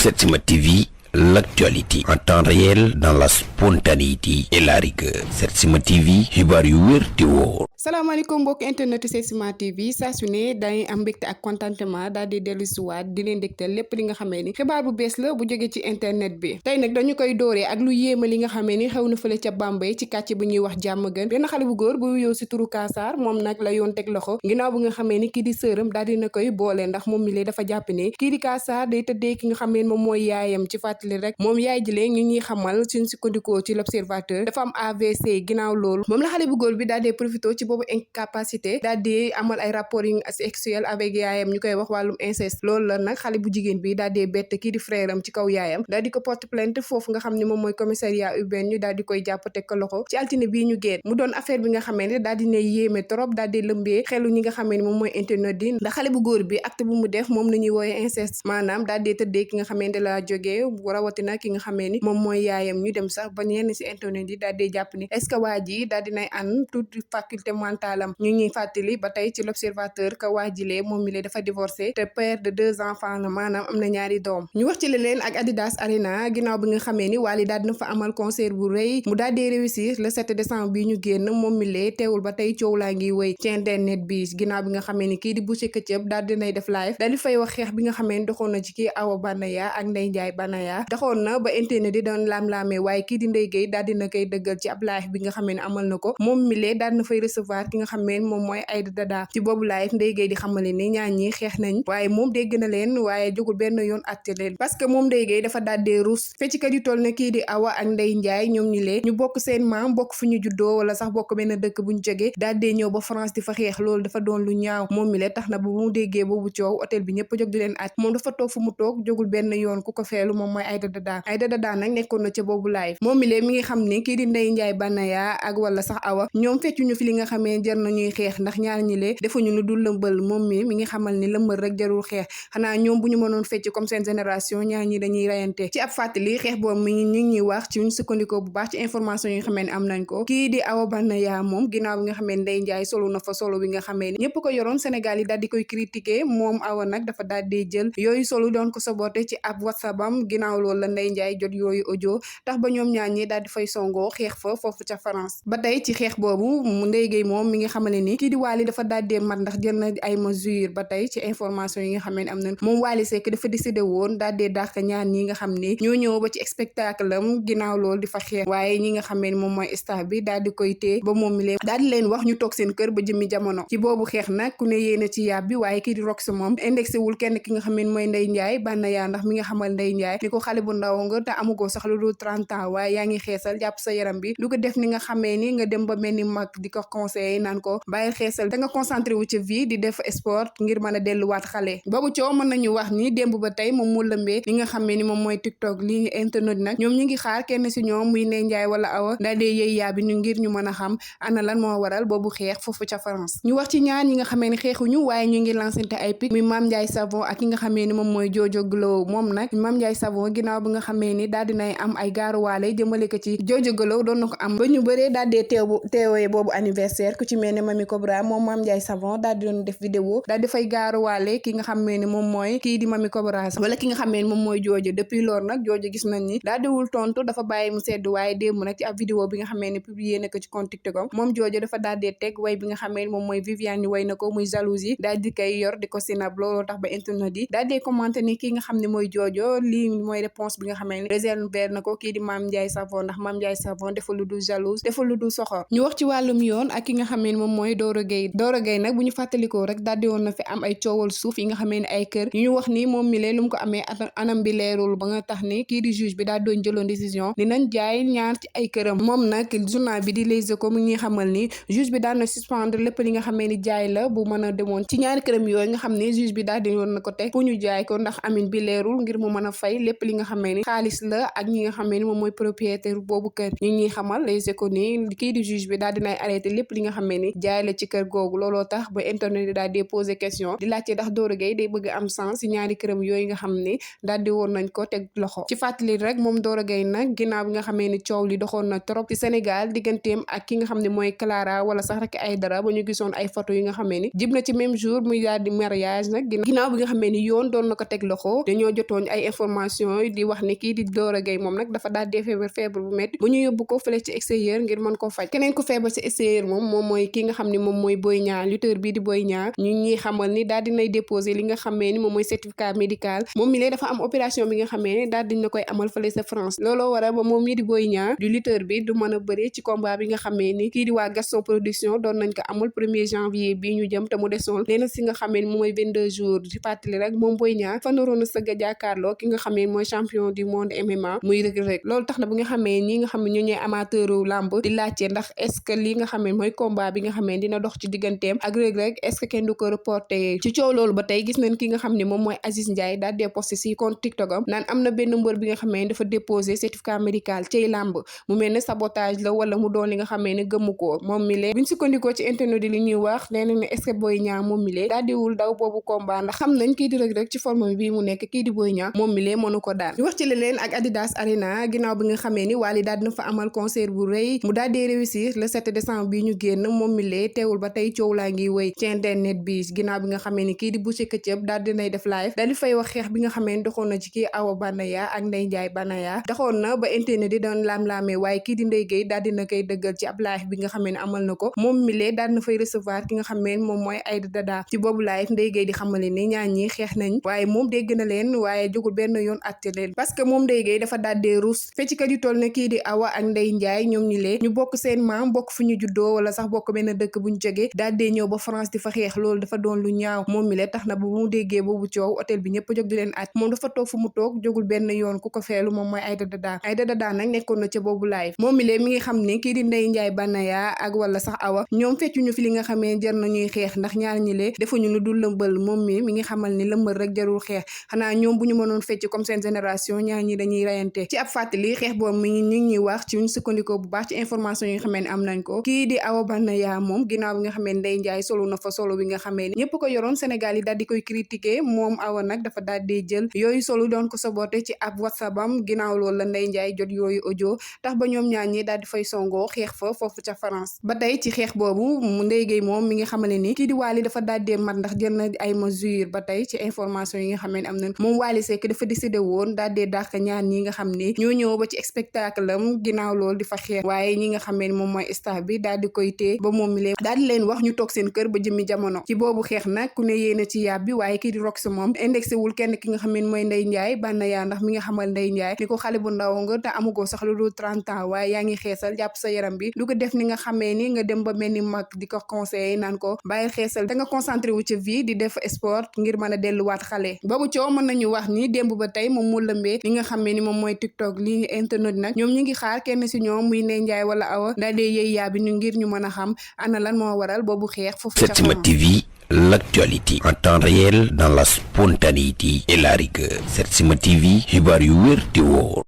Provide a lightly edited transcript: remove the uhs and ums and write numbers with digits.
Setsima TV, l'actualité en temps réel dans la spontanéité et la rigueur. Setsima TV, xibaar yu wér te wóor. salaamaaleykum mbokk internet Setsima TV saa su ne dañuy am mbégte ak contentement daal di dellu siwaat di leen dégtal lépp li nga xamee ni xibaar bu bees la bu jógee ci internet bi tey nag dañu koy dooree ak lu yéema li nga xamee ni xew na fële ca Bambey ci kàcce bu ñuy wax Diamaguène benn xale bu góor bu yow si turu Kassar moom nag la yoon teg loxo ginnaaw bu nga xamee ni kii di sëram daal dina koy boole ndax moom mi lee dafa jàpp ne kii di Kassar day tëddee ki nga xamee moom mooy yaayam ci fàttali rek moom yaay jilee ñu ñuy xamal suñ sukkandikoo ci l'observateur dafa am AVC ginnaaw loolu moom la xale bu góor bi daal di profité ci boobu incapacité daal di amal ay rapport yi sexuel avec yaayam ñu koy wax wàllum inceste loolu la nag xale bu jigéen bi daal di bett kii di frère am ci kaw yaayam daal di ko porte plainte foofu nga xam ne moom mooy commissariat urbain ñu daal di koy jàpp teg ko loxo ci altine bii ñu génn mu doon affaire bi nga xamee ne daal di ne yéeme trop daal di lëmbee xelu ñi nga xamee ne moom mooy internet di ndax xale bu góor bi acte bu mu def moom la ñuy wooye inceste maanaam daal di tëddee ki nga xamee ne la jógee rawatina ki nga xamee ni moom mooy yaayam ñu dem sax ba ñenn ci internet yi daal di jàpp ni est-ce que waa ji daal dinay an toute faculté mentale am ñu ñuy fàttali ba tey ci l'observateur que waa jilee moom mi lee dafa divorcé te père de 2 enfants la maanaam am na ñaari doom ñu wax ci leen ak Adidas Arena ginnaaw bi nga xamee ni Wally daal dina fa amal concert bu rëy mu daal di réussir le 7 décembre bi ñu génn moom mi lee teewul ba tey coow laa ngi wëy ci internet bi ginnaaw bi nga xamee ni kii di Boucher Ketchup daal dinay def live daal di fay wax xeex bi nga xamee ni doxoon na ci kii Awa Banaya ak Ndeye Ndiaye Banaya doxoon na ba internet di doon laam-laamee waaye kii di Ndeye Gueye daal dina koy dëggal ci ab live bi nga xamee ne amal na ko moom mi lee daal na fay recevoir ki nga xamee moom mooy Aïda Dada ci boobu live Ndeye Gueye di xamale ni ñaar ñi xeex nañ waaye moom dégg na leen waaye jógul benn yoon àtte leen parce que moom Ndeye Gueye dafa daal dee rus fecckat yu toll na kii di Awa ak Ndeye Ndiaye ñoom ñi lee ñu bokk seen maam bokk fu ñu juddoo wala sax bokk benn dëkk buñ jógee daal dee ñëw ba France di fa xeex loolu dafa doon lu ñaaw moom mi lee tax na bu mu déggee boobu coow hôtel bi ñëpp jóg di leen at moom dafa toog fu mu toog jógul benn yoon ku ko feelu moom mooy Aïda Dada nag nekkoon na ca boobu live moom mi lee mi ngi xam ni kii di Ndeye Ndiaye Banaya ak wala sax Awa ñoom feccuñu fi li nga xamee jar nañuy xeex ndax ñaar ñi lee defuñu lu dul lëmbal moom mi ngi xamal ni lëmbal rek jarul xeex xanaa ñoom bu ñu mënoon fecc comme seen génération ñaar ñi dañuy rayante ci ab fàttali xeex boobu mi ngi ñuy wax ci ñu sukkandikoo bu baax ci information yi nga xamee ne am nañ ko kii di Awa Banaya moom ginnaaw bi nga xamee ne Ndeye Ndiaye solo na fa solo bi nga xamee ni ñëpp ko yoroon Sénégal yi daal di koy critiquer moom Awa nag dafa daal di jël yooyu solo doon ko saboté ci ab WhatsApp am ginnaaw loolu la Ndeye Ndiaye jot yooyu audio tax ba ñoom ñaar ñi daal di fay songoo xeex fa foofu ca France ba tey ci xeex boobu Ndeye Gueye moom mi ngi xamale ni kii di Wally dafa daal di mat ndax jël na ay mesures ba tey ci information yi nga xam ne am na moom Wally Seck dafa décidé woon daal di dàq ñaar ñi nga xam ne ñoo ñëw ba ci spectacle am ginnaaw loolu di fa xeex waaye ñi nga xam ne moom mooy staff bi daal di koy téye ba moom mi leen daal di leen wax ñu toog seen kër ba jëmmi jamono ci boobu xeex nag ku ne yéena ci yàbbi waaye kii di Rox moom indexé wul kenn ki nga xam ne mooy Ndeye Ndiaye Banaya ndax mi nga xamal Ndeye Ndiaye ni ko xale bu ndaw nga te amugoo sax lu dul 30 ans waaye yaa ngi xeesal jàpp sa yaram bi lu ko def ni nga xamee ni nga dem ba mel ni mag di ko conseiller naan ko bàyyil xeesal da nga concentré wu ci vie di def sport ngir mën a delluwaat xale boobu coow mën nañu wax ni démb ba tey moom mu lëmbee li nga xamee ni moom mooy TikTok li internet nag ñoom ñu ngi xaar kenn si ñoom muy Ndeye Ndiaye wala Awa daal dee yëy yaabi ñu ngir ñu mën a xam ana lan moo waral boobu xeex foofu ca France ñu wax ci ñaar ñi nga xamee ni xeexuñu waaye ñu ngi lancante ay pic muy Mame Ndiaye Savon ak ki nga xamee ni moom mooy Jojo Glow moom nag Mame Ndiaye Savon ginnaaw bi nga xamee ni daal dinay am ay gaaruwaale jëmale ko ci Jojo Glow doon na ko am ba ñu bëree daal dee teewee boobu anniversaire ku ci mel ne Mamy Cobra moom Mame Ndiaye Savon daal di doon def vidéo daal di fay gaaruwaale ki nga xamee ni moom mooy kii di Mamy Cobra wala ki nga xamee ni moom mooy Jojo depuis loolu nag Jojo gis nañ ni daal diwul tontu dafa bàyyi mu sedd waaye démb nag ci ab vidéo bi nga xamee ni publié na ko ci compte TikTok moom Jojo dafa daal dee teg way bi nga xamee ni moom mooy Viviane way na ko muy jalousie daal di koy yor di ko sinab looloo tax ba internet yi daal dee commenté ni ki nga xam ne mooy Jojo lii mooy réponse bi nga xamee ni réserve na ko kii di Mame Ndiaye Savon ndax Mame Ndiaye Savon deful lu dul jalouse deful lu dul soxor ñu wax ci wàllum yoon ak ki nga xamee ni moom mooy Doro Gueye nag bu ñu fàttalikoo rek daal di woon na fi am ay coowal suuf yi nga xamee ni ay kër yu ñu wax ni moom mi lee lu mu ko amee anam bi leerul ba nga tax ni kii di juge bi daal doon jëloon décision ni nañ jaay ñaar ci ay këram moom nag journal bi di Les Échos mu ngi xamal ni juge bi daal na suspendre lépp li nga xamee ni jaay la bu mën a demoon ci ñaari këram yooyu nga xam ne juge bi daal di woon na ko teg pour ñu jaay ko ndax amin bi leerul ngir mu mën a fay lépp li li nga xamee ni xaalis la ak ñi nga xamee ni moom mooy propriétaire boobu kër ñi ñuy xamal les échos ni kii di juge bi daal dinay arrêté lépp li nga xamee ni jaay la ci kër googu looloo tax ba internet yi daal di poser question di laajte ndax Doro Gueye day bëgg am sens ci ñaari këram yooyu nga xam ne daal di woon nañ ko teg loxo ci fàttali rek moom Doro Gueye nag ginnaaw bi nga xamee ni coow li doxoon na trop ci Sénégal digganteem ak ki nga xam ne mooy Clara wala sax rek Aïdara ba ñu gisoon ay photo yi nga xamee ni jib na ci même jour muy daal di mariage nag ginnaaw bi nga xamee ni yoon doon na ko teg loxo dañoo jotoon ay information di wax ni kii di Doro Gueye moom nag dafa daal dee feebar bu métti bu ñu yóbbu ko fële ci extérieur ngir mën koo faj keneen ku feebar ci extérieur moom mooy ki nga xam ne moom mooy Boy Niang lutteur bii di Boy Niang ñu ñuy xamal ni daal dinay déposer li nga xamee ni moom mooy certificat médical moom mi lee dafa am opération bi nga xamee ne daal dina koy amal fële sa France looloo waral ba moom mii di Boy Niang du lutteur bi du mën a bëre ci combat bi nga xamee ni kii di waa Gaston Production doon nañ ko amal 1er janvier bii ñu jëm te mu desoon leena si nga xamee ni moom mooy 22 jours di fàttali rek moom Boy Niang fa naroon a sëgg a jàkkaarloo ki nga xamee mooy champion du monde MMA muy Reug Reug loolu tax na bi nga xamee ñi nga xam ne ñoo ñooy amateuru lamb di laajte ndax est-ce que li nga xamee mooy combat bi nga xamee dina dox ci digganteem ak Reug Reug est-ce que kenn du ko reporté ci coow loolu ba tey gis nañ ki nga xam ne moom mooy Aziz Ndiaye daal dee posté si compte TikTok am naan am na benn mbër bi nga xamee dafa déposé certificat médical cay lamb mu mel ne sabotage la wala mu doon li nga xamee ne gëmu ko moom mi lee buñ sukkandikoo ci internet di li ñuy wax nee nañ ne est-ce que Boy Niang moom mi lee daal diwul daw boobu combat ndax xam nañ kii di Reug Reug ci forme bi mu nekk kii di Boy Niang moom mi lee mënu ko daan ñu wax ci leneen ak Adidas Arena ginnaaw bi nga xamee ni Wally daal dina fa amal concert bu rëy mu daal di réussir le 7 décembre bi ñu génn moom mi lee teewul ba tey coow laa ngi wëy ci internet bi ginnaaw bi nga xamee ni kii di Boucher Ketchup daal dinay def live daal di fay wax xeex bi nga xamee ni doxoon na ci kii Awa Banaya ak Ndeye Ndiaye Banaya doxoon na ba internet di doon laam-laamee waaye kii di Ndeye Gueye daal dina koy dëggal ci ab live bi nga xamee ni amal na ko moom mi lee daal na fay recevoir ki nga xamee ni moom mooy Aïda Dada ci boobu live Ndeye Gueye di xamale ni ñaar ñi xeex nañ waaye moom dégg na leen waaye jógul benn yoon atte leen parce que moom Ndeye Gueye dafa daal dee rus fecckat yu toll na kii di Awa ak Ndeye Ndiaye ñoom ñi lee ñu bokk seen maam bokk fu ñu juddoo wala sax bokk benn dëkk buñ jógee daal dee ñëw ba France di fa xeex loolu dafa doon lu ñaaw moom mi lee tax na bu mu déggee boobu coow hôtel bi ñëpp jóg di leen at moom dafa toog fu mu toog jógul benn yoon ku ko feelu moom mooy Aïda Dada nag nekkoon na ca boobu live moom mi lee mi ngi xam ni kii di Ndeye Ndiaye Banaya ak wala sax Awa ñoom feccuñu fi li nga xamee jar nañuy xeex ndax ñaar ñi lee defuñu lu dul lëmbal moom mi ngi xamal ni lëmbal rek jarul xeex xanaa ñoom bu ñu mënoon fecc comme seen génération ñaar ñi dañuy rayante ci ab fàttali xeex boobu mi ngi ñu ngi ñuy wax ci ñu sukkandikoo bu baax ci information yi nga xamee ne am nañ ko kii di Awa Banaya moom ginnaaw bi nga xamee Ndeye Ndiaye solo na fa solo bi nga xamee ni ñëpp ko yoroon Sénégal yi daal di koy critiquer moom Awa nag dafa daal di jël yooyu solo doon ko saboté ci ab WhatsApp am ginnaaw loolu la Ndeye Ndiaye jot yooyu audio tax ba ñoom ñaar ñi daal di fay songoo xeex fa foofu ca France ba tey ci xeex boobu Ndeye Gueye moom mi ngi xamale ni kii di Wally dafa daal di mat ndax jël na ay mesures ba tey ci information yi nga xamee ne am na moom Wally Seck dafa décidé woon daal di dàq ñaar ñi nga xam ni ñoo ñëw ba ci spectacle am ginnaaw loolu di fa xeex waaye ñi nga xamee ne moom mooy staff bi daal di koy téye ba moom mi leen daal di leen wax ñu toog seen kër ba jëmmi jamono ci boobu xeex nag ku ne yéena ci yàbbi waaye kii di Rox moom indexé wul kenn ki nga xam ne mooy Ndeye Ndiaye Banaya ndax mi nga xamal Ndeye Ndiaye ni ko xale bu ndaw nga te amugoo sax lu dul 30 ans waaye yaa ngi xeesal jàpp sa yaram bi lu ko def ni nga xamee ni nga dem ba mel ni mag di ko conseillé naan ko bàyyi xeesal da nga concentré wu ci vie di def sport ngir mën a delluwaat xale boobu coow mën nañu wax ni démb ba tey moom mu lëmbee li nga xamee ni moom mooy TikTok li internet nag ñoom ñi ngi xaar kenn si ñoom muy Ndeye Ndiaye wala Awa daal dee yëy yaa bi ñu ngir ñu mën a xam ana lan moo waral boobu xeex foofu Setsima TV, l'actualité en temps réel dans la spontanéité et la rigueur. Setsima TV, xibaar yu wér te wóor